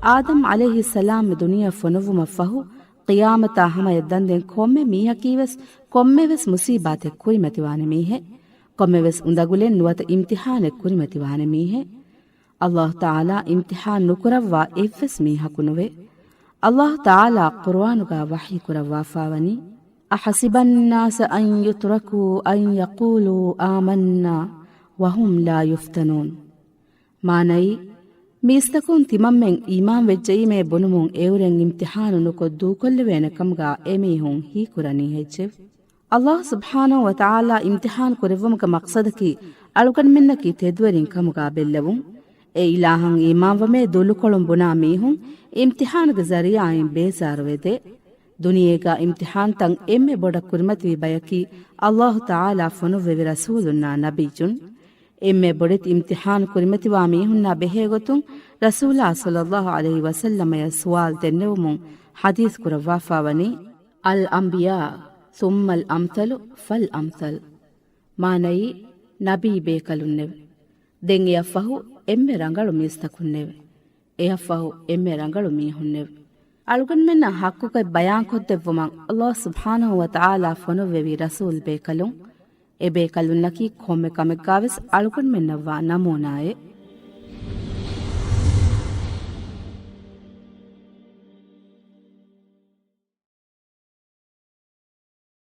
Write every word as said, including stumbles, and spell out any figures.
އާދަމް ޢަލައިހިއްސަލާމް ދުނިޔެއަށް ފޮނުއްވުމަށްފަހު، ޤިޔާމަތާ ހަމަޔަށް ދަންދެން ކޮންމެ މީހަކީވެސް ކޮންމެވެސް މުޞީބާތެއް ކުރިމަތިވާނެ މީހެއް. ކޮންމެވެސް އުނދަގުލެއް ނުވަތަ އިމްތިޙާނެއް ކުރިމަތިވާނެ މީހެއް. އަލްލާހު ތަޢާލާ އިމްތިޙާން ނުކުރައްވާ އެއްވެސް މީހަކު ނުވޭ. އަލްލާހު ތަޢާލާ ޤުރުއާނުގަ ވަޙީ ކުރައްވާފާވަނީ، أحسب الناس أن يتركوا أن يقولوا آمنا وهم لا يفتنون. މާނައީ، މީސްތަކުން ތިމަންމެން އީމާން ވެއްޖައީމޭ ބުނުމުން އެއުރެން އިމްތިޙާނު ނުކޮށް ދޫކޮށްލެވޭނެ ކަމުގަ އެމީހުން ހީކުރަނީ ހެއްޗެވެ؟ އަލްލާހު ސުބްޙާނަހު ވަ ތަޢާލާ އިމްތިޙާން ކުރެއްވުމުގެ މަޤްޞަދަކީ އަޅުގަނޑުމެންނަކީ ތެދުވެރިން ކަމުގަ ބެއްލެވުން. އެ އިލާހަށް އީމާންވަމޭ ދުލުކޮޅުން ބުނާ މީހުން އިމްތިޙާނުގެ ޒަރީޢާއިން ބޭޒާރުވެދޭ. ދުނިޔޭގަ އިމްތިޙާންތައް އެންމެ ބޮޑަށް ކުރިމަތިވި ބަޔަކީ އަލްލާހު ތަޢާލާ ފޮނުއްވެވި ރަސޫލުންނާ ނަބިއްޔުން. އެންމެ ބޮޑެތި އިމްތިޙާން ކުރިމަތިވާ މީހުންނާ ބެހޭގޮތުން ރަސޫލާ ޞައްލައްލާހު ޢަލައިހި ވަސައްލަމަޔަށް ސުވާލު ދެންނެވުމުން ޙަދީޘް ކުރައްވާފާވަނީ، الأنبياء ثم الأمثل فالأمثل. މާނައީ، ނަބީ ބޭކަލުންނެވެ. ދެން އެއަށްފަހު އެންމެ ރަނގަޅު މީސްތަކުންނެވެ. އެއަށްފަހު އެންމެ ރަނގަޅު މީހުންނެވެ. އަޅުގަނޑުމެންނަށް ޙައްޤުގައި ބަޔާންކޮށްދެއްވުމަށް އަލްލާހު ސުބްޙާނަހު ވަ ތަޢާލާ ފޮނުއްވެވި ރަސޫލް ބޭކަލުން. އެ ބޭކަލުންނަކީ ކޮންމެ ކަމެއްގާވެސް އަޅުގަނޑުމެންނަށްވާ ނަމޫނާއެއް.